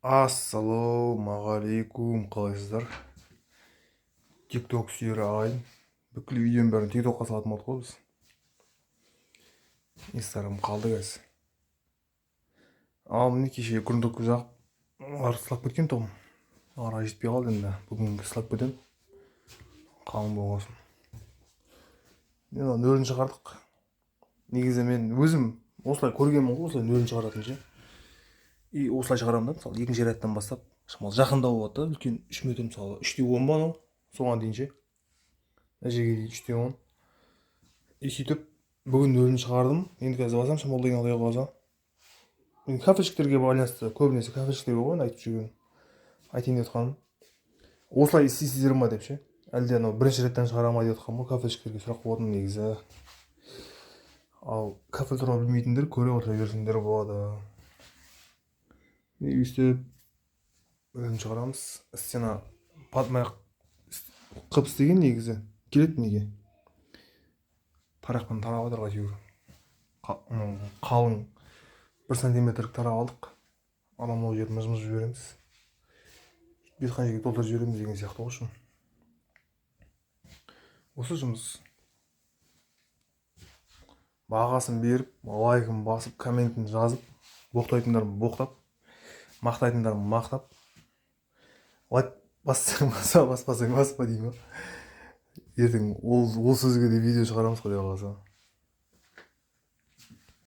Ассалаумағалейкум, қалайсыздар, Тик Ток сүйер ағайын? Бүкіл видеоның бәрін Тик Токқа салатын болдық қой біз. Инстаграм қалды қазір. Ал міне, кеше грунтовка жағып, ары сылап кеткен тұғым, ара жетпей қалды. Енді бүгін сылап кетемін, қалың болған. Мына нөлін шығардық. Негізі мен өзім осылай көргенмін ғой, осылай нөлін шығаратын ше. И осылай шығарамын да. Мысалы, екінші рядтан бастап шамалы жақындау болады да, үлкен 3 метр, мысалы, 3,10 ба, анау соған дейін ше, мына жерге дейін 3,10. И сөйтіп бүгін нөлін шығардым. Енді қазір басамын шамалы деген, құдай қаласа. Енді кафельщиктерге байланысты, көбінесе кафельщиктерге ғой енді айтып жүргенім, айтайын деп жатқаным, осылай істейсіздер ма деп ше, әлде анау бірінші реттен шығара ма деп жатқаным ғой. Кафельщиктерге сұрақ болатын негізі. Ал кафель туралы білмейтіндер көре отыра берсеңдер болады. И өйстіп нөлін шығарамыз. Стена қып істеген негізі келеді. Неге тарақпен тарап жатыр әйтеуір. Қалың 1 сантиметрлік тарап алдық. Анау мынау жерін мыж мыж жібереміз, жетпей жатқан жерге толтырып жібереміз деген сияқты ғой. Общем, осы жұмыс. Бағасын беріп, лайкын басып, комментін жазып, боқтайтындар боқтап, мақтайтындар мақтап, лайк бассаң баса, баспасаң баспа дей ма. Ертең ол сөзге де видео шығарамыз, құдай қаласа.